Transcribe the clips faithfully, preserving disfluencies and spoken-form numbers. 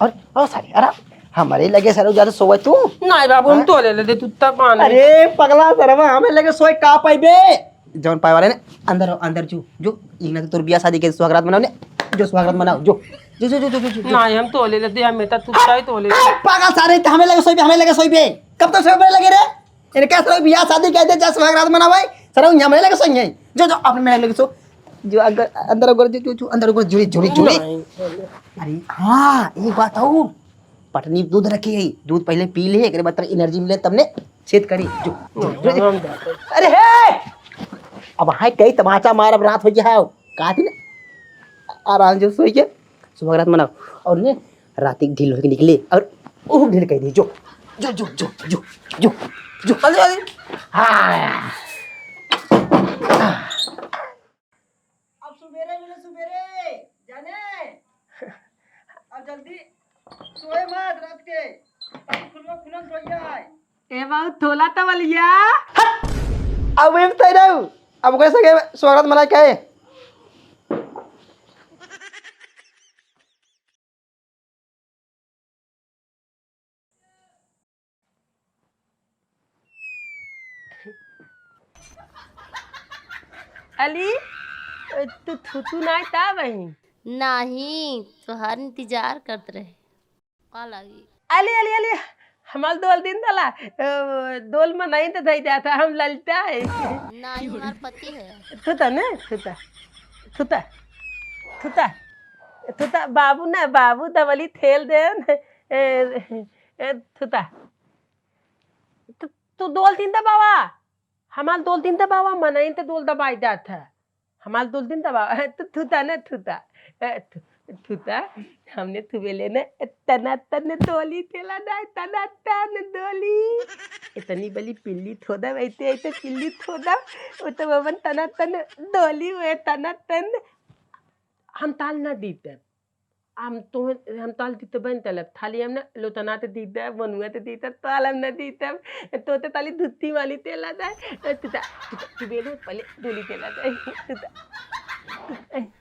और, ओ सारे, अरे, हमरे लगे सरऊ ज्यादा सोवे तू? नहीं बाबू, हम हाँ? तोले लेते, तू तब आने। अरे पगला सरवा, हमरे लगे सोए का पाइबे? जौन पाए वाले ने, अंदर, अंदर जो, जो, इन्हें तो तोर बियाह शादी के सुहागरात मनाओ ने, जो सुहागरात मनाओ, जो, जो, जो। नहीं, हम तोले लेते, हम बेटा, तू चाहे तोले। अरे पगला सारे, तो हमरे लगे सोइबे, हमरे लगे सोइबे। कब तक सोइबे लगे रे? इनका सरऊ बियाह शादी कह दे, जा सुहागरात मनावे, सरऊ हमरे लगे सोइबे। जो, जो, अपने लगे सो। जो अगर, अंदर अगर, जो, जो, जो, अंदर अगर, जुड़ी, जुड़ी, जुड़ी। नहीं। अरे, हाँ, एक बात और। पटनी दूध रखी है, दूध पहले पी ले, एकरे बाद तेरा एनर्जी मिले, तब ने छेद करी। जो, जो, जो, जो। अरे हे! अब हाय कई तमाचा मार, अब रात हो गया है। कहा थी ना, आराम से सोई के सुहागरात मनाओ। और ने रात एक ढील होके निकले और ओह ढील कह दी। जो, जो, जो। जल्दी, जल्दी। हाँ। अब सुबेरे मिले सुबेरे, जाने। अब जल्दी सोए मत रात के, ताकि खुलवा खुलन सोइया है। ए बाबू, थोला तवलिया। हट! अब एक तय रहू। अब कैसे के स्वागत मनाए के? अली, तू थुथु नाय ता बहिन? नाही, तोहार इंतजार करत रहे। का लागी? अली, अली, अली, हमार दोल दिन दला, अ, दोल मनाई त धई जाता, हम ललता है। नाही, हमार पति है। थुता ने, थुता, थुता, थुता, थुता, बाबू ने, बाबू दवली थेल दे, ए, ए, थुता। तू, तू दोल दिन दबावा, हमार दोल दिन दबावा, मनाई त दोल दबाई जात है। हमार दोल दिन दबावा, तू थुता ना थुता, ए, थु-, थुता, हमने थुबेले ने तना तन दोली तेला दाय, तना तन दोली। इतनी बली पिल्ली थोदा, ऐते, ऐते पिल्ली थोदा, वो तो बबन तना तन दोली, वे तना तन। हम ताल ना दीते। हम तो, हम ताल दीते बन तलब। थाली हम ना लोतना ते दीते, मनुआ ते दीते, ताल हम ना दीते। तो ते ताली धुत्ती वाली तेला दे। तू ता, तू ता, तू बेलो पहले डोली तेला दे। तू ता।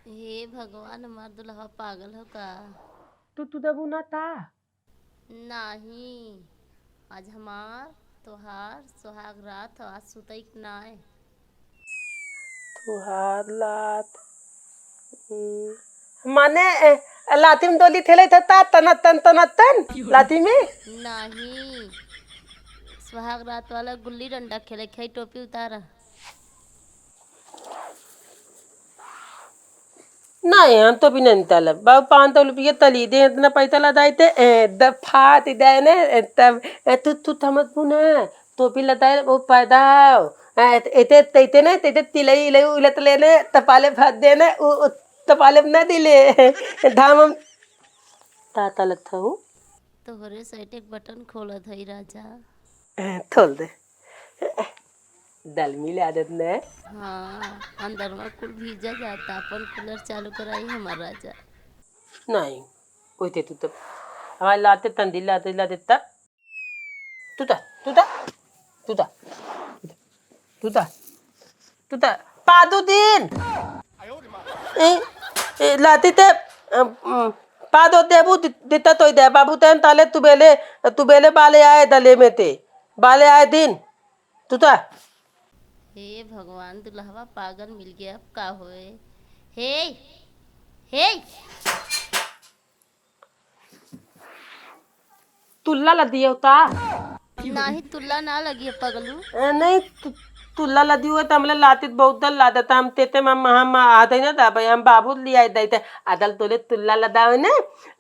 हे भगवान, हमार दुल्हा पागल हो का? तू, तू दबू ना ता। नाही, आज हमार, तोहार, सुहाग रात हो, आज सुतई के नाय। तुहार लात, हम्म, माने, ए, लाती में डोली थेले थे ता, तना तन, तना तन, लाती में? नाही, सुहाग रात वाला गुल्ली डंडा खेले, खाई टोपी उतारा। नहीं, हम तो भी नहीं तलब। बाबू, पाँच सौ रुपये तली दे, इतना पैसा लदाई ते, ए, दफात दे ने, ए, तब, ए, तू, तू थमत बु ना, टोपी लदाई, वो पैदा हो। ए, एते, तेते ने, तेते तिलई, इलई, उलत लेने, तपाले भात देने, उ, उ, तपाले न दिले। धाम हम, ता तलत हूँ। तोहरे सेट एक बटन खोलत हई राजा। ए, खोल दे। दलमी ले आदत ने। हाँ, अंदरवा कुल भीजा जाता, अपन कूलर चालू कराई हमार राजा। नहीं, कोई ते तू तब हमारे लाते तंदी लाते लाते तब तू ता, तू ता, तू ता, तू ता, तू ता, पादू दिन। ए, ए, लाती ते, अ, अ, पादो देबू दि-, दिता तोई दे, बाबू तेन ताले तू बेले, तू बेले बाले आए दले में ते, बाले आए दिन, तू ता। हे भगवान, दुल्हवा पागल मिल गया, अब का होए? हे, हे। तुल्ला लदियो ता? नाही, तुल्ला ना लगिए पगलू। ए, नहीं, तु-, तुल्ला लदियो है, त हमले लातित बहुत दल लादत, हम तेते में, हम आदे ना दा भाई, हम बाबू लिया दे ते, अदल तोले तुल्ला लदावे ने,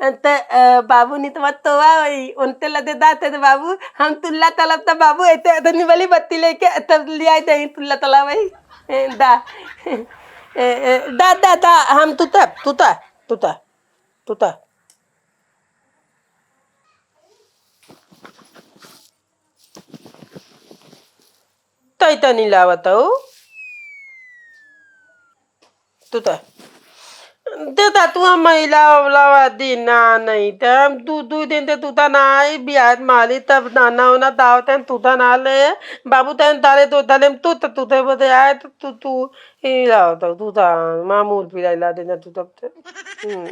त, अ, बाबू नितवा तोवा वही, उनते लदे दा ते बाबू, हम तुल्ला तलब त बाबू, एते, एते निबली बत्ती लेके, तब लिया दे, तुल्ला तला वही, ए, दा, ए, ए, दा, दा, दा, हम तू तब, तू ता, तू ता। तू ता। तई तनी लावत हऊ। तू ता। दे ता तू हम महिला लावा दी ना नहीं ते हम दू, दू दिन ते तू ता ना आई, बियाह माली तब नाना होना दावत है, तू ता ना ले। बाबू तन ताले दो दले में तू ता, तू ते बदे आए तो तू, तू ही लावत हऊ, तू ता मामूल पिलाई ला देना तू तब ते। हम्म।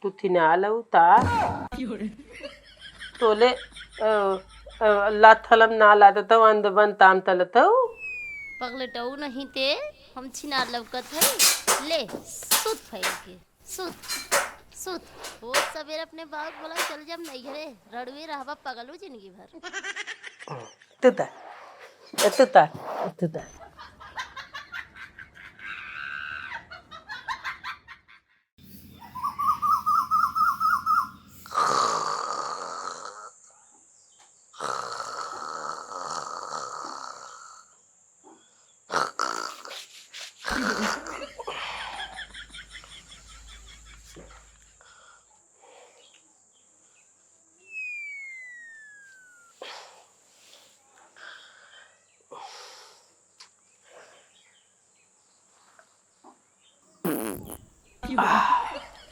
उठी ना लऊ ता। तोले, अ, अ, लात हलम ना लात तो अंद बन ताम तलत हऊ। पगलेटऊ नहीं ते, हम छिनार लौकत है। ले, सुत फैल के, सुत, सुत। रोज सवेरे अपने बाप बोला, "चल जब नैहरे, रड़ुए रहबा पगलू जिंदगी भर।" तुता, तुता, तुता।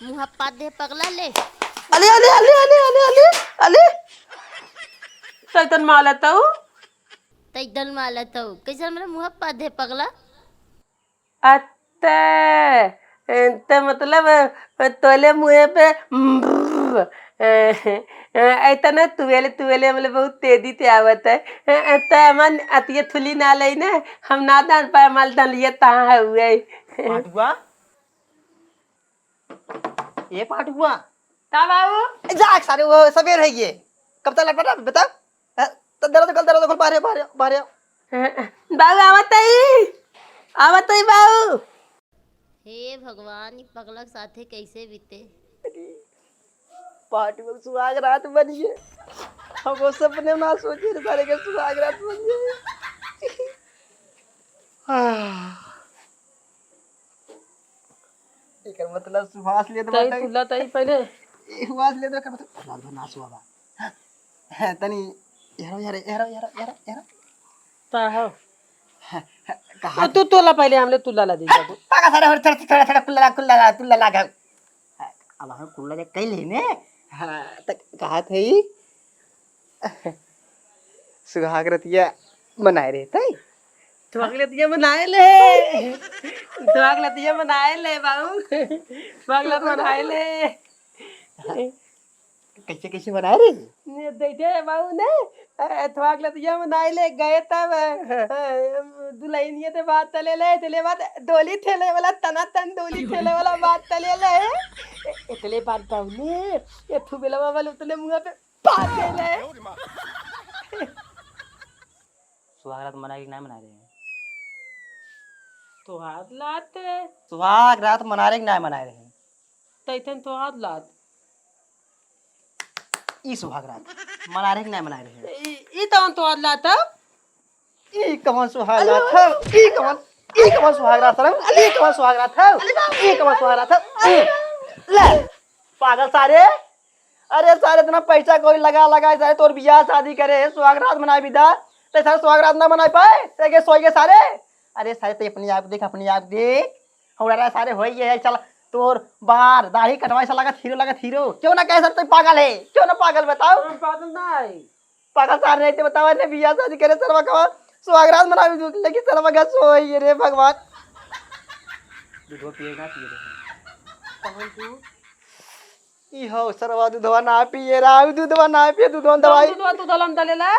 मुँह पाद दे पगला ले। अले, अले, अले, अले, अले, अले, अले। तैतन मालत हऊ। तैतन मालत हऊ। कैसे हमरा मुँह पाद दे पगला? अत्ते, ए, त मतलब, ए, तोले मुँहे पे, ए, ए, ऐतने तुएले, तुएले मतलब बहुत तेजी ते आवत है। ए, ए, त मन अतिये थुली ना लई ने, हम ना दान पाए माल दान लिए तहाँ है हुए। पाटुआ? ए पाटुआ। का बाबू? ए, जा सारे, वो सवेर है ये। कब तक लटपटा, बता? ए, त दरवाजा खोल, दरवाजा खोल, बाहर आ, बाहर आ, बाहर आ। ए, ए, बाबू आवत है, आवत है बाबू। हे भगवान, ई पगला के साथे कैसे बीते? पाटुआ के सुहाग रात बनिए। हम वो सपने में ना सोचे रे सारे के सुहाग रात बनिए। आह। एकर मतलब सुहास लेत ताई बाटे। तुला ताई पहले। ए, सुहास लेत रखा मतलब, ना सुहा बा। तनी, एहरो, एहरो, एहरो, एहरो, एहरो, एहरो। का हो? कहा तो तू तोला पहले, हमले तुला ला दे जाबो। पाका सारे हो, थोड़ा, थोड़ा, थोड़ा कुल्ला ला, कुल्ला ला, तुल्ला ला गा। अब हम कुल्ला ले कई लेने। हाँ, त कहा थे ई? सुहाग रतिया मनाए रहे तई? सुहाग रतिया मनाए ले। सुहाग रतिया मनाए ले बाबू। सुहाग रत मनाए ले। कैसे, कैसे बनाए रे? ने देखे बाबू ने, अ, थोक लतिया में नाई ले गए तब, अ, दुल्हनिया ते बात तले ले, तले बात डोली ठेले वाला, तना तन डोली ठेले वाला बात तले ले। ए, इतले बात बाबू ने, ये थुबेला बाबा उतले मुँह पे बात ले ले। सुहाग रात मनाए कि ना मनाए रहे? तोहार लात। सुहाग रात मनाए रहे कि ना मनाए रहे? तैतन तोहार लात। ई सुहाग रात मनाए रहे कि ना मनाए रहे? ई, ई तवन तोहार लात ह? ई कवन सुहाग रात ह? ई कवन, ई कवन सुहाग रात ह? ई कवन सुहाग रात ह? ई कवन सुहाग रात ह? ई, ले, पागल सारे। अरे सारे, इतना पैसा कोई लगा लगा सारे तोर बियाह शादी करे, सुहाग रात मनाए बिदा, ते सारे सुहाग रात ना मनाए पाए, ते के सोई के सारे। अरे सारे, ते अपने आप देख, अपने आप देख। हौड़ा सारे होई गए है, चल तोर बार दाढ़ी कटवाई सा लागत हीरो, लागत हीरो। क्यों ना कहे सर, तू पागल है, क्यों ना पागल बताओ? हम पागल ना है। पागल सारे नहीं ते बताओ, ने बियाह शादी करे सरवा कवा सुहाग रात मनावे, लेकिन सरवा का सोई रे भगवान। दूधवा पिए ना पिए रे। कौन तू? ई हो, सरवा दूधवा ना पिए, राव दूधवा ना पिए, दूधवा में दवाई। दूधवा तू दलम दलेला?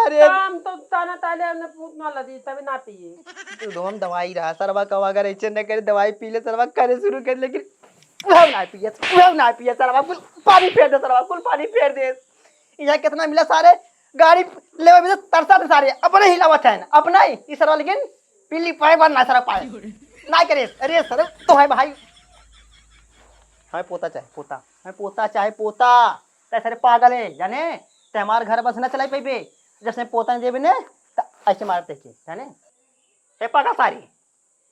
अरे। काम तो ताना ताले ने पूत ना लदी, तबे ना पिए। दूधवा में दवाई रहा, सरवा कवा अगर ऐसे न करे, दवाई पी ले, सरवा करे शुरू कर, लेकिन उहव ना पिए, उहव ना पिए, सरवा कुल पानी फेर दे, सरवा कुल पानी फेर दे। यहाँ कितना मिला सारे, गाड़ी लेवे में तो तरसा थे सारे, अपने हिलावत है, अपना ही, ई सरवा लेकिन पीली पाए बार ना सरा पाए। ना करे, अरे सर, तो है भाई। हमें पोता चाहे, पोता। हमें पोता चाहे, पोता। ते सारे पागल है, जाने? ते हमार घर बस ना चलाई पैबे। जैसे पोता नहीं देबे ने, त ऐसे मारते के, जाने? ए पागल सारी।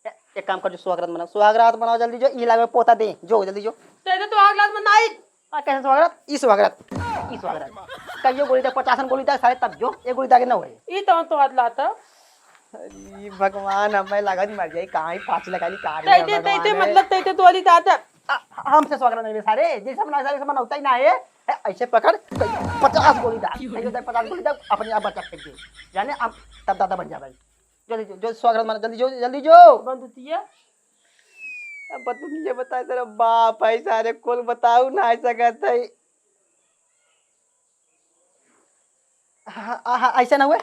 ए, एक काम कर, जो सुहागरात मनाओ, सुहागरात मनाओ जल्दी जो, ई लागे पोता दे, जो जल्दी जो। ते तो सुहागरात मनाई। आ, कैसे सुहागरात? ई सुहागरात, ई सुहागरात। कहियो गोली दे, पचासन गोली दे, सारे तब जो, एक गोली दे आगे ना होए। ई तो, तो हाथ लाता। अरे भगवान, हमें लागत मर जाई, कहाँ ही पाँच लगा ली, कहाँ रे तैते, भगवान तैते, है। मतलब तैते तो वाली दादा। आ, हमसे सुहागरात नहीं बे सारे, जैसे मना सारे से मनौता ही ना है। ए, ऐसे पकड़, पचास गोली दे, ऐसे दे, पचास गोली दे, अपने आप बचा फेंक दे। जाने, अब तब दादा बन जा भाई। जल्दी जो, जो सुहागरात मना, जल्दी जो, जल्दी जो। बंदूतिया। अब तू नीचे बताए, तेरा बाप है सारे, कुल बताऊ ना सकत है। हाँ, हाँ, हाँ, ऐसा ना हुए।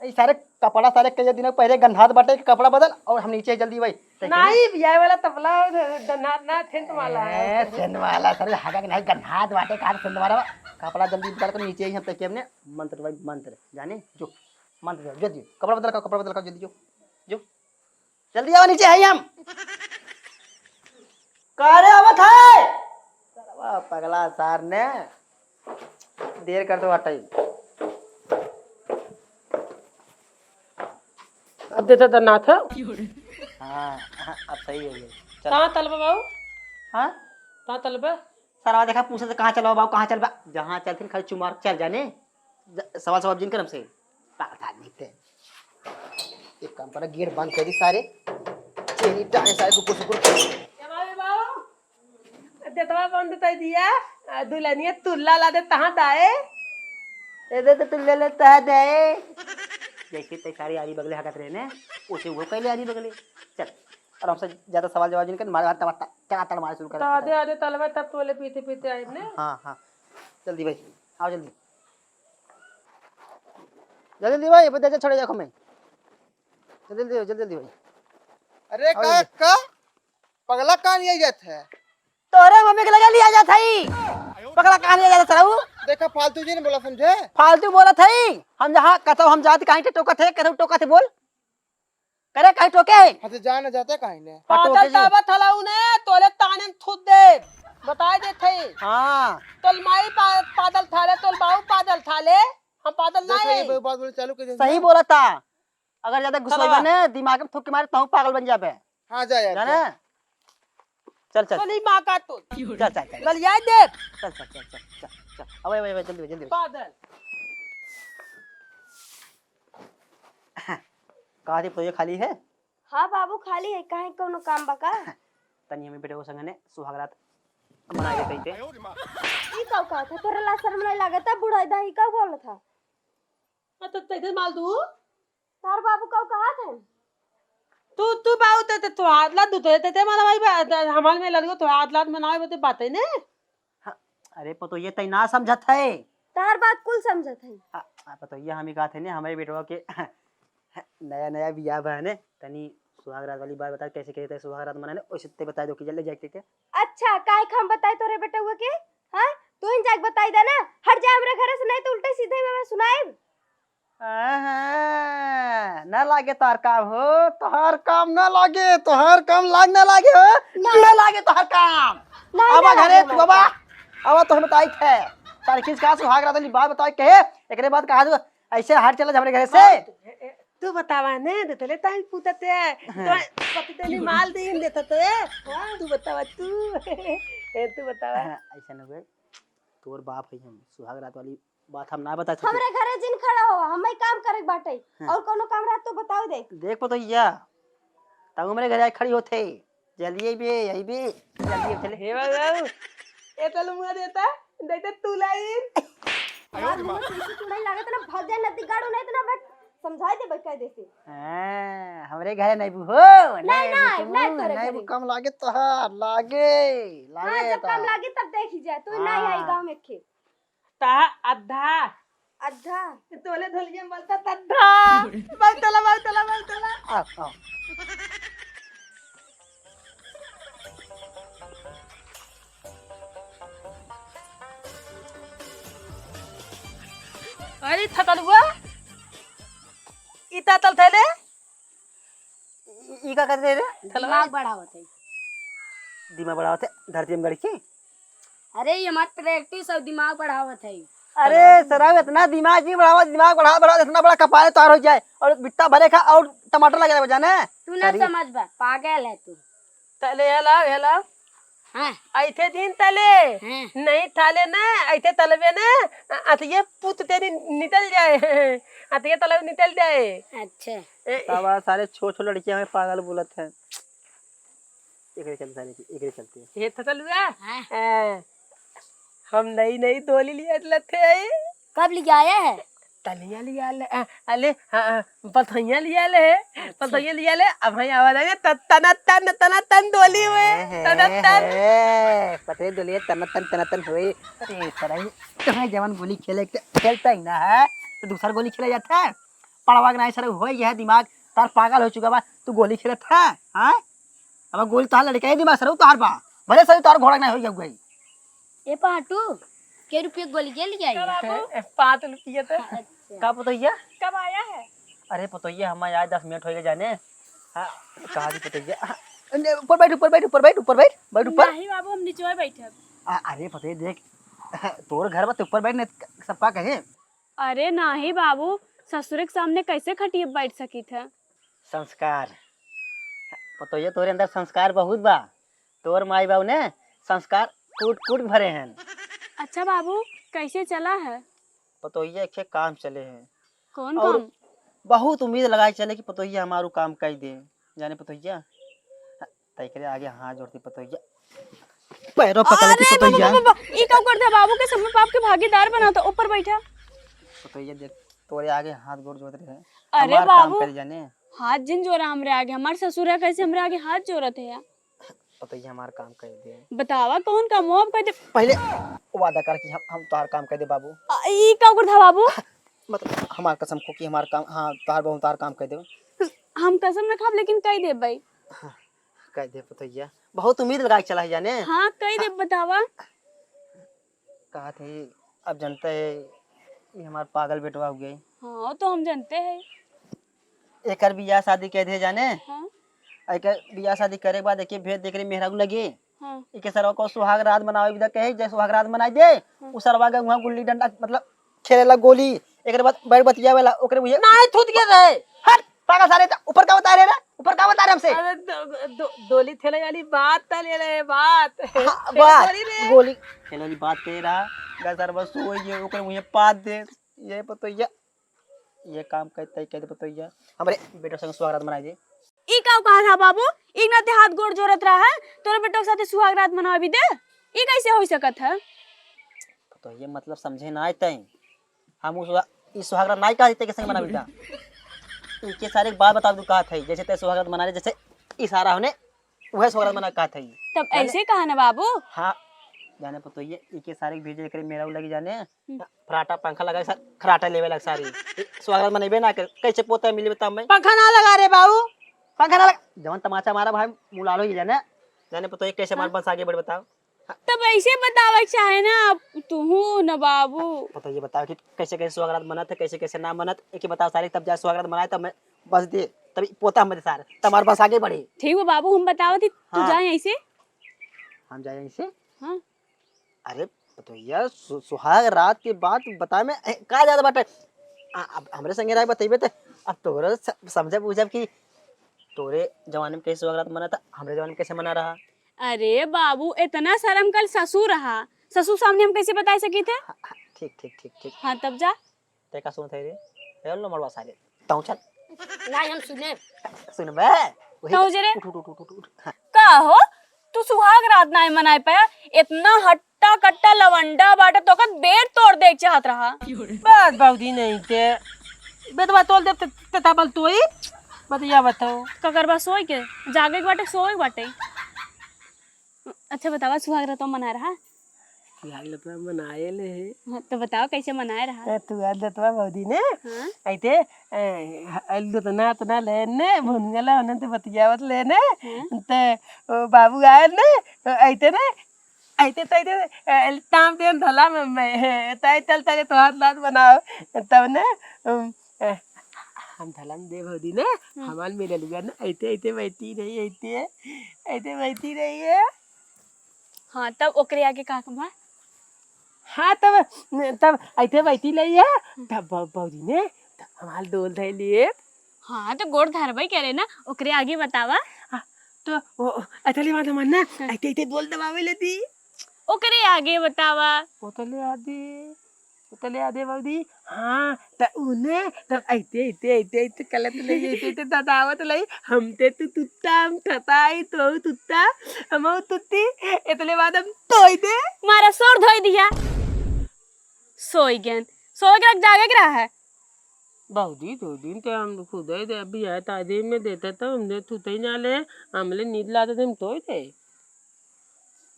ई सारे कपड़ा सारे कई दिन पहले गंधात बाटे, कपड़ा बदल और हम नीचे जल्दी भाई। नहीं, बियाह वाला तबला और गंधात ना, सेंट वाला है। ए, सेंट वाला सारे हगा के नहीं, गंधात बाटे, कहाँ सेंट वाला बा? कपड़ा जल्दी बदल कर नीचे ही हम तकिया में मंत्र भाई, मंत्र जाने जो मंत्र जो, जो, जो, कपड़ा बदल का, कपड़ा बदल का, जल्दी जो, जो। जल्दी आवा, नीचे है हम। का रे आवत है? सरवा पगला सार ने देर कर दो हटाई। अब देता दन्नाथ। हाँ, हाँ, अब सही हो गया। चल। कहाँ तलबा बाबू? हाँ? कहाँ तलबा? सरवा देखा, पूछे तो कहाँ चलबा बाबू, कहाँ चलबा? जहाँ चलथिन खाली चुमार चल जाने। ज-, सवाल सवाल जिन करम से। पागल आदमी थे। एक काम करा, गेट बंद कर दी सारे। चेरी टाइम सारे कुकुर सुकुर। जमावे बाबू, देतवा बंद तै दिया, आ, दुल्हनिया तुल्ला ला दे तहाँ दाए। ए दे तो तुल्ला ला तहाँ दाए। जैसे तै सारे आरी बगले हगत रहे ने, उसे वो कैले आरी बगले। चल, और हमसे ज्यादा सवाल जवाब जिन कर, मारे हाथ टमाटर, टमाटर मारे शुरू कर। तो आधे, आधे तलवा तब तोले पीते, पीते आए ने। हाँ, हाँ। जल्दी भाई, आओ जल्दी। जल्दी, जल्दी भाई, बदे जा छोड़े जाखो मैं। जल्दी, जल्दी, जल्दी, जल्दी भाई। अरे आओ का, जल्दी। का? पगला कहाँ लिया जात है? तोरे मम्मी के लगे लिया जात है। पगला कहाँ लिया जात है, सरऊ? देखा, फालतू जी नहीं बोला, समझे? फालतू बोलत है। हम जहाँ कतौ हम जात कहीं के टोकत है, कतौ टोकत है, बोल। करे कहीं टोके है? हाँ, तो जाए ना जाते कहीं ने। हाँ, टोके पादल जी। ताबत हलाऊ ने, तोले ताने में थूद दे। बताए देत है। हाँ। तोल माई पा-, पादल थाले, तोल बाऊ पादल थाले। हम पादल ना देखो, ये है। बात बोले चालू कर दे। सही बोला था। अगर ज्यादा गुस्सा चलो। होइबे ने, दिमाग में थूक के मारे, तहूँ पागल बन जाबे। हाँ, जा यार, जाने? जा। चल, चल। चली माँ का तू। चल, चल, चल। ललिया दे। चल, चल, चल, चल, चल, चल। अबे, अबे, अबे, जल्दी, जल्दी। पागल। कहाँ थी, तो ये खाली है? हाँ बाबू, खाली है। काहे, कौनो काम बा का? तनी हमें बेटे को संग ने सुहाग रात मनाए के कही थे। ई का कहत है? तोरे ला शर्म नहीं लागत है? बूढ़ा दाई का बोलत है? हाँ, तो तैसे माल दू। तार बाबू का कहत है? तू, तू बाऊ ते, ते तोहार ला दू, ते, ते, ते माला भाई बा-, द-, हमार में लड़ियो तोहार ला मनावे बते बात है ने? हाँ, अरे पतोहिया तई ना समझत है। तार बात कुल समझत है। हाँ, हाँ, पतोहिया हम ही कहत है ने, हमरे बेटवा के नया, नया बियाह बा ने, तनी सुहाग रात वाली बात बता, कैसे, कैसे सुहाग रात मनाने, वैसे ते बता दो कि जल्दी जाके के। अच्छा, काहे के हम बताई तोरे बेटवा के? हाँ? तू ही जाके बताई दे ना, हट जा हमरे घरे से, नहीं तो उल्टे सीधे में मैं सुनाएब। आहा, ना लागे तोहार काम हो, तोहार काम ना लागे, तोहार काम लाग ना लागे हो, ना। ना लागे तोहार काम। ना, आवा ना घरे लागे तू, हमार बाबा, काम। आवा तो हम बताई थे। तार खींच कहाँ सुहाग रात वाली बात बताई कहे, एकरे बाद कहा जो ऐसे हट चला जा हमरे घरे से। तू बतावा ने, देतले ताई पूछते, हाँ। तो पति तेरी माल दे देता तो, हाँ, तू बतावा तू। ए, तू बतावा। हाँ, ऐसा ना हुए, तोर बाप है हम, सुहाग रात वाली बात हम ना बता सके। हमरे घरे जिन खड़ा हो, हमें काम करे के बाटे। हाँ। और कोनो काम रहा तो बताओ दे। देख पतोहिया, तब हमरे घरे आके खड़ी होते। जल्दी अइबे, अइबे, जल्दी अइबे, चले। हे बाबू, ए तलमुआ देता, देते तू लाइन। यार, मुझे पीछे तू नहीं लागत ना, भाग जाए नदी गाड़ू नहीं तो ना बट समझाई दे बट कह देते। हाँ, हमरे घरे नहीं बू हो, नहीं, नहीं, नहीं, नहीं, नहीं, तोरे नहीं घरे। बू कम लागे तोहार, लागे, हाँ, लागे जब कम तोहार। लागे तब देखी जाए, तू नहीं आई हाँ। गाँव में खे। ता अद्धा। अद्धा। तोले धोलिया मलता तद्धा। बहुत तला, बहुत तला, बहुत तला। आ, आ। अरे थकलुआ, इता तल थैले। ई, ई का करते रे? दिमाग बढ़ावत है। दिमाग बढ़ावत है, धरती में गड़ के। अरे, ये हमार practice और दिमाग बढ़ावत है। अरे, सरऊ, इतना दिमाग नहीं बढ़ावा, दिमाग बढ़ा, बढ़ा, इतना बड़ा कपारे तोहार हो जाए और बिट्टा भरे खा और टमाटर लगे जाने। तू ना सरी। समझ बा, पागल है तू। तले हेला, हेला। हाँ। ऐथे दिन तले। हाँ। नहीं थाले ना, ऐथे तलबे ना, अतिये पुत तेरी निकल जाए। अतिये तलब निकल जाए। अच्छा। ए, तब सारे छोट छोट लड़कियां हमें पागल बोलत हैं। एकरे चलते सारे की, एकरे चलते। ये थकलुआ? हाँ। ए, हम नई नई डोली लिए लथे हैं। कब लियाया है? तनिया लिया ले, अ, अले, हाँ, हाँ, पतोहिया लिया ले, अच्छा। पतोहिया लिया ले, अब हम आवा लगे, त-, तना तन, तना तन डोली में, हे, हे, तना तन। हे, पतोहिया डोली है, तना तन, तना तन होए। अरे, सरई, तुम्हें जवन गोली खेले के, खेलता ही ना है, तो दूसर गोली खेला जाता है। पड़वा के नाई सरई, होए यह दिमाग, तार पागल हो चुका बा, तू गोली खेलत है, हाँ? अब गोली तोहार लड़का ही दिमाग सरऊ तोहार बा। भले सरऊ तोहार घोड़ा नहीं हो गया हुआ ही। ए पाटू, के रुपये गोली के लिए आई? का बाबू? ए, ए, पाँच रुपये तो। अच्छा। का पतोहिया? कब आया है? अरे पतोहिया, हम आए दस मिनट हो गए जाने। हाँ, कहाँ दी पतोहिया? हाँ, ने, ऊपर बैठ, ऊपर बैठ, ऊपर बैठ, ऊपर बैठ, बैठ ऊपर। नहीं बाबू, हम निचवा बैठब। आ, अरे पतोहिया देख, तोर घर बा, तो ऊपर बैठ, नहीं सबका कहे। अरे नाही बाबू, ससुरे के सामने कैसे खटिए बैठ सकित है? संस्कार। पतोहिया, तोरे अंदर संस्कार बहुत बा। तोर माई बाबू ने संस्कार कूट कूट भरे हैं। अच्छा बाबू, कैसे चला है? पतोहिया, एक ठे काम चले है। कौन और काम? बहुत उम्मीद लगाए चले कि पतोहिया हमारू काम कर दे। जाने पतोहिया, तैकरे आगे हाथ जोड़ती पतोहिया, पैरों पकड़ के अरे बाबा, पतोहिया। बाबा, बाबा, ई का कर दे बाबू के सब पाप के भागीदार बनाता, ऊपर बैठा। पतोहिया देख, तोरे आगे हाथ गोड़ जोड़ रहे हैं। अरे हमार काम बाबू, कर जाने। हाथ जिन जोड़ा हमरे आगे, हमार ससुर है, कैसे हमरे आगे हाथ जोड़त है यार? पतोहिया हमार काम कर दे। बतावा कौन काम हो आप कर दे? पहले वादा कर कि हम, हम तोहार काम कर दे बाबू। आ, ई का कर था बाबू? मतलब हमार कसम खो कि हमार काम, हाँ, तोहार बहू तोहार काम कर दे। हम कसम न खाब लेकिन कह दे भाई। हाँ, कह दे पतोहिया, बहुत उम्मीद लगा के चला है जाने। हाँ, कह दे, बतावा। कहा थे, अब जनते है, ये हमार पागल बेटवा हो गई। हाँ, तो हम जनते हैं। एकर बियाह शादी कह दे जाने। हाँ। एकर बियाह शादी करे के बाद एके भेज दे एकरे मेहरारू लगे। हाँ। एके सरवा को सुहाग रात मनावे बिदा कहे, जे सुहाग रात मनाई दे, हाँ। उ सरवा के वहाँ गुल्ली डंडा, मतलब, खेलेला गोली। एकरे बाद बैठ बतियावेला, ओकरे मुझे नाहीं थूत के रहे। हट, पागल सारे, त ऊपर का बता रहे रे? ऊपर का बता रहे हमसे? अरे, दो-, दो-, डोली ठेले वाली बात त ले रहे, बात। हाँ, खेल बात। थोड़ी रे। गोली खेले वाली बात कह रहा, गा सरवा सोई गए, ओकरे मुझे पाद दे। ये पतोहिया, ये काम कह, तय कह दे पतोहिया, हमरे बेटा संग सुहागरात मनाई दे। ई का कहा था बाबू? ई ना ते हाथ गोड़ जोड़त रहा है, तोरे बेटो के साथे सुहागरात मनावे भी दे? ई कैसे हो सकत है? पतोहिया, मतलब समझे ना आए तय। हम उ सुहा-, ई सुहागरात नाई कहा तय के संग मनावे बेटा। इनके सारे एक बात बता दूं कहा था, जैसे तय सुहागरात मना रहे, जैसे इशारा होने उहे सोगरा मना कहत हई। तब जाने? ऐसे कहा ना बाबू। हाँ, जाने पतोहिया, इके सारे के भेजे एकरे मेहरारू लगी जाने। हम्म। फराटा पंखा लगा, सर, खराटा लेवे लग सारी। ए, सोगरा मनइबे ना कर, कैसे पोता मिली बता मैं? पंखा ना लगा रे बाबू, पंखा ना लगा। जवन तमाचा मारा भाई, मुलालो ही जाने। जाने पतोहिया कैसे मार हाँ। बस आगे बढ़ बताओ। तब ऐसे बतावे के चाहे ना, अब तुहू न बाबू। पतोहिया बताओ कि कैसे कैसे सोगरा मनत है, कैसे कैसे ना मनत, एके बताओ सारे, तब जा सोगरा मनाए, तब मैं बस दे, तब ई पोता हम दे सारे, तब हमारे बस आगे बढ़े। ठीक बा बाबू, हम बतावत ही, तू हाँ। जाए ऐसे। हम जाए ऐसे? हाँ। अरे पतोहिया, सु-, सुहाग रात के बात बताए में, ए, का ज्यादा बाटे? आ, अब हमरे संगे रह बतइबे त, अब तोरे स-, समझब बुझब कि तोरे जमाने में कैसे सुहाग रात मना था, हमरे जमाने में कैसे मना रहा। अरे बाबू, इतना शर्म कर ससुर रहा, ससुर सामने हम कैसे बता सकी थे? हाँ, हाँ, ठीक, ठीक, ठीक, ठीक। हाँ, तब जा। ते का सुनत है रे? हेल लो मड़वा सारे। ताऊ चल। नहीं, हम सुने। सुनबे? वही कहूँ तो जे रे? उठ, उठ, उठ, उठ, उठ, उठ। हाँ। का हो? तू सुहाग रात नाय मनाए पाया? इतना हट्टा कट्टा लवंडा बाटा, तोका बेड तोड़ दे चाहत रहा। बात बाउदी नहीं ते। बेटवा तोल देब ते, ते ताबल तोई। बतिया बताओ। ककर बा सोई के? जागे के बाटे, सोए के बाटे। अच्छा बतावा, सुहाग रात मनाए रहा? सुहाग रात मनाए ले है। हाँ, तो बताओ कैसे मनाए रहा? ए, तू आज दतवा भौजी ने, हाँ? ऐते, ए, ह-, लुतना तना ले ने, भुनगला होने ते बतियावत ले ने, हाँ? ते, ओ, बाबू आए ने, तो ऐते ने, ऐते तो ऐते, ए, ताम देन धला में, में, हे, ताई तल तले तो हाथ लात बनाओ, तब ने, उम, ए, हम धला में दे भौजी ने, हम्म। हमार मेरे लुगा ने, ऐते, ऐते बैठी रही, ऐते, ऐते बैठी रही है। हाँ, तब ओकरे आगे का कहबा? हाँ, तब, तब ऐते बैठी लई है, तब बौ-, बौजी ने, तब हमार डोल धइ लिए। हाँ, तो गोड़ धरबई करे ना, ओकरे आगे बतावा। हाँ, तो ओ, ऐते ले बात हमार ना, हाँ। ऐते, ऐते डोल दबावे लेती। ओकरे आगे बतावा। ओतले आदि, ओतले आदि बौदी, हाँ, त उने, त ऐते, ऐते, ऐते, ऐते कलत लई, ऐते, ऐते ददावत लई, हम ते तू तुत्ता, हम थताई, तो तुत्ता, हम तुत्ती, इतने बाद हम तोई दे। मारा सोर धोई दिया। सोई गेन, सोई के जागे के रहा है। भौजी, दो दिन ते हम खुदे दे, अभी आए ताजे में देता तो हमने थूते ही ना ले, हमले नींद लाते थे, हम तोई दे।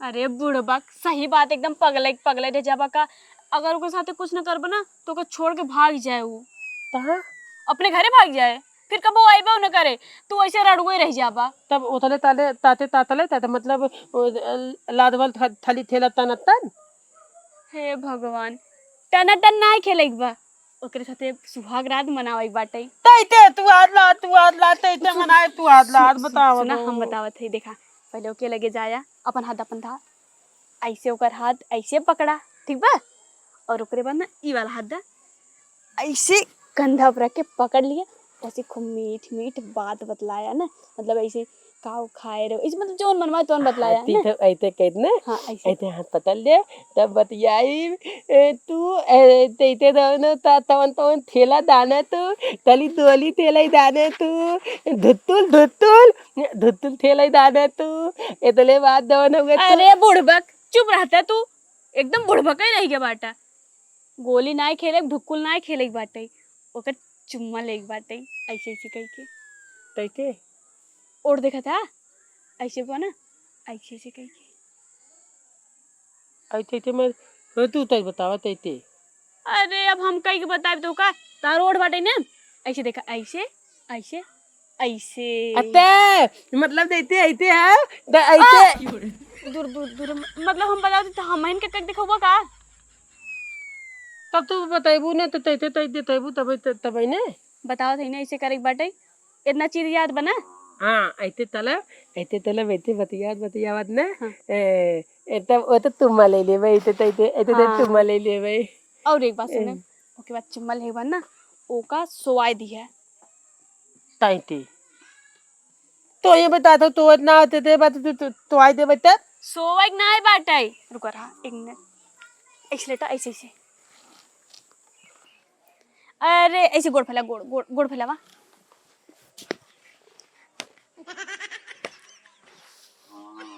अरे बुड़बक, सही बात, एकदम पगले, पगले रह जाबा का। अगर ओकर साथे कुछ न करबा ना, तो ओकर छोड़ के भाग जाए उ। कहाँ? अपने घरे भाग जाए, फिर कबो अइबो न करे, तू ऐसे रड़ुए रह जाबा। तब ओतले ताले, ताते, तातले, ताते, मतलब, ओ, लादवल थ-, थली ठेला तन तन। हे भगवान, टनाटन नाय खेले के बा, ओकरे साथे सुहाग रात मनावे के बाटे। तैते तू आज ला, तू आज ला, तैते सुन, मनाए तू आज ला, आज सुन, बतावा सुना, दो। हम बतावत हई, देखा, पहले ओके लगे जाया, अपन हाथ, अपन हाथ, ऐसे ओकर हाथ ऐसे पकड़ा, ठीक बा? और ओकरे बाद ना ई वाला हाथ दा, ऐसे कंधा पर रख के पकड़ लिया, ऐसे खूब मीठ मीठ बात बतलाया ना, मतलब ऐसे काऊ खाए रहो, इस मतलब जौन मनवा तौन बतलाया हाँ, ना। ठीक है, ऐते कहत ना, हाँ, ऐसे। ऐते हाथ पकड़ ले, तब बतियाई, ए, तू, ए, ते, ते दोनों ता, तवन, तवन ठेला दाना तू, तली दोली ठेला ही दाना तू, धुत्तुल, धुत्तुल, धुत्तुल ठेला ही दाना तू, इतने बात दोनों के तू। अरे बुड़बक, चुप रहता तू, एकदम बुड़बक ही रह गया बाटा। गोली नाय खेले, ढुक्कुल नाय खेले के बाटे, ओकर चुम्मा ले के बाटे, ऐसे, ऐसे कह के। कैसे? ओढ़ देखा था, ऐसे बा ना, ऐसे, ऐसे कह के। ऐसे, ऐसे मैं, हाँ, तू तय बतावा, तैते। अरे, अब हम कह के बताए तो का, तार ओढ़ बाटे ना, ऐसे देखा, ऐसे, ऐसे, ऐसे। अते, मतलब देते, ऐसे है, द-, ऐसे। आ! दूर, दूर, दूर, मतलब हम बताओ तो हम इनके कह दिखावा का? तब तू बतैबू ना, तो तैते, तैते, तैबू, तब, तब, तब ने। बताओ थे ना, ऐसे करे के बाटे। इतना चीज याद बना? हाँ, ऐते तलब, ऐते तलब, ऐते बतियात, बतियावत ना। हाँ। ए, ए, तब वो तो तुम्मा ले लेबे, ऐते तो, ऐते, ऐते तो हाँ। तुम्मा ले लेबे। और एक बात सुने, ए। ओके बाद चुम्मा ले बा ना, ओका सोवाई दिया। ताई ती। तो ये बता दो, तो ना होते थे, बात तो, तो, तो आई दे बता। सोवाई ना है बाटे। रुको रहा, एक मिनट। ऐसे लेटा, ऐसे, ऐसे। अरे, ऐसे गोड़ फैला, गोड़, गोड़, गोड़ फैलावा।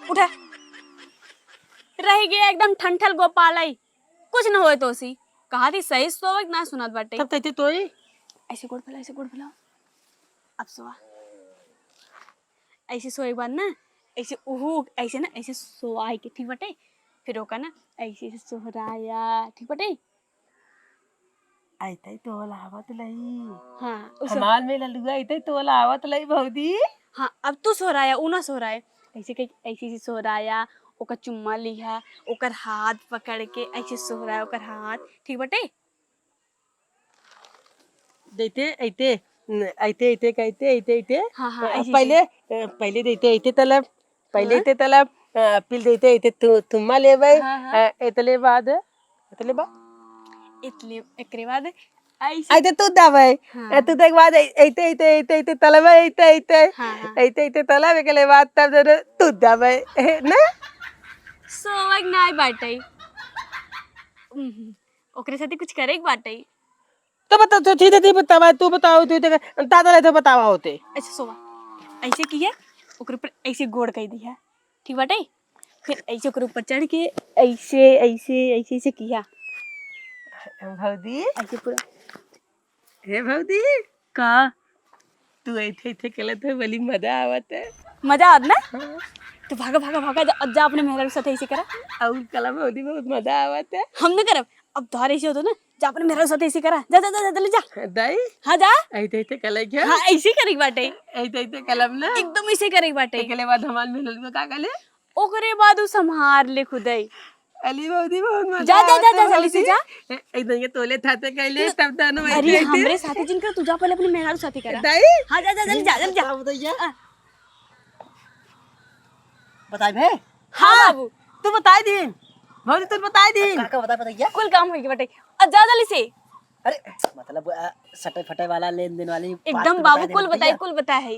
उठा। रह गया एकदम ठंठल गोपालाई। कुछ न होए तोसी। कहा थी सही सोवक ना सुनत बाटे। तब तैते तोई? ऐसे गोड़ फैला, ऐसे गोड़ फैला। अब सोवा। ऐसे सोए के बाद ना, ऐसे उहू, ऐसे ना, ऐसे सोआए के, ठीक बाटे? फिर ओका ना, ऐसे, ऐसे सोहराया, ठीक बाटे? ऐते तो लावत लई। हाँ, उस हमार में ललुआ ऐते तो लावत लई भौजी। हाँ, अब तू सोहराया, ऊ ना सोहराए। ऐसे कह, ऐसे, ऐसे सोहराया, ओकर चुम्मा लिहा, ओकर हाथ पकड़ के ऐसे सोहराया, ओकर हाथ, ठीक बाटे? देते, ऐते, न, ऐते, ऐते कहते, ऐते, ऐते। हाँ, हाँ, अ, ऐसे, पहले, ऐसे। अ, पहले देते, ऐते तलब, पहले हाँ। ऐते तलब, अ, पिल देते, ऐते तु-, तुम्मा लेबे, हाँ, हाँ। अ, एतले बाद, एतले बाद? एतले, एकरे बाद ऐसे। ऐते तू दाबे। हाँ। अ, तू देख बाद ऐ-, ऐते, ऐते, ऐते, ऐते तलब, ऐते, ऐते। हाँ, हाँ। ऐते, ऐते तलब, एकले बाद तब जरे तू दाबे, ना? सोवक नाय बाटे। उहुं। ओकरे साथे कुछ करे के बाटे। तो बता, तो ठीक है, ठीक बतावा, तू बताओ, तू देख, दादा ले तो बतावा होते। ऐसे सोवा, ऐसे किया, ओकरे ऊपर ऐसे गोड़ कह दिया, ठीक बाटे? फिर ऐसे ओकरे ऊपर चढ़ के ऐसे, ऐसे, ऐसे, ऐसे किया। भौजी? ऐसे पूरा। हे भौजी? का? तू ऐथे, ऐथे खेलत है, बड़ी मजा आवत है। मजा आवत ना? हाँ। तो भागा, भागा, भागा, जा, जा अपने मेहरारू साथे ऐसे करा। और कला भौजी बहुत मजा आवत है। हम न करब, अब तोहर ऐसे होतो ना, जा अपने मेहरारू साथे ऐसे करा। जा, जा, जा, जा, जल्दी जा। दाई? हाँ, जा। ऐथे, ऐथे कला क्या? हाँ, ऐसे करे के बाटे। ऐथे, ऐथे कलब ना? एकदम ऐसे करे के बाटे। एकले बाद हमार मेहरारू का का ले? ओकरे बाद उ संभार ले खुदै। अली भौजी बहुत मजा जा, जा, जा, आवत है जा, जल्दी से भौजी। जा। ए, एकदम ये तोले थाते कैले, न-, तब दानो अरे, ऐसे, ऐसे। हमरे साथे जिन कर, तू जा पहले अपने मेहरारू साथे करा। दाई? हाँ, जा, जा, जल्दी जा, जल्दी जा। बताओ भैया। आ। बताई बे? हाँ, हाँ, बाबू। तू बताई दीन। भौजी, तू बताई दीन। का, का बताई, बताइए? कुल काम होई के बटे। आ, जा जल्दी से। अरे, मतलब, आ, सटे फटे वाला, लेन देन वाली बात एकदम तो बाबू, बताई कुल देना बताई, बताइए। कुल बताई है।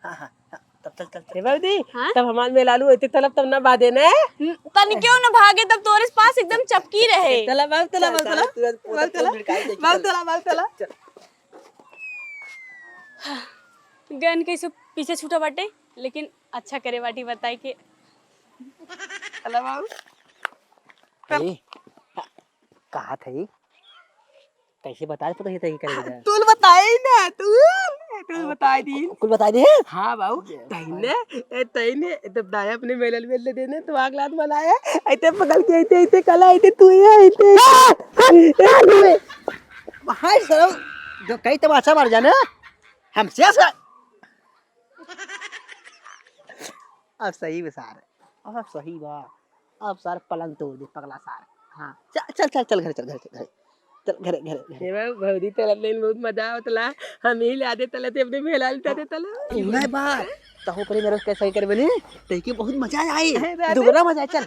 हाँ, हाँ, हाँ, तब चल, चल, चल। हे भौजी, हाँ? तब हमार मेहरारू होते तलब तब ना बादे ना। न-, तनी क्यों ना भागे, तब तोरे पास एकदम चपकी रहे। चला, बाबू, चला, चल, बाबू, चल, चला। तुरंत बाबू, चला। तुरंत काहे जाए, बाबू, चल। चला, बाबू, चला। चल। गन के सब पीछे छूटा बाटे, लेकिन अच्छा करे बाटी बताई के। चला, बाबू। ए, कहा था ये? कैसे बता दे, पता ही तही करेगा। तू बताई ना, तू, तू बताई दी। कुल बताई दे। हाँ बाबू, तही ने, ए, तही ने, ए, तो दाया अपने मेलल में ले देने, तो आग लात बनाया, ऐते पकड़ के, ऐते, ऐते कला, ऐते तू ही, ऐते। ए, तू ही। हाय सरौ, जो कई तमाचा मार जाने, हमसे ऐसा। अब सही बा सार, अब सही बा, अब सार पलंग तोड़ दे पगला सार। हाँ, चल, चल, चल, चल घरे, चल घरे, चल घरे, चल घरे, घरे, घरे। ए बाबू, भौजी तलत लेन बहुत मजा आवत ला, हम ही ला दे तलत अपने मेला लुटा दे तलत। उहे बात, तहु परे मेरे कैसे कर बने, तही के बहुत मजा आई, अरे दादा। दुगना मजा आई, चल।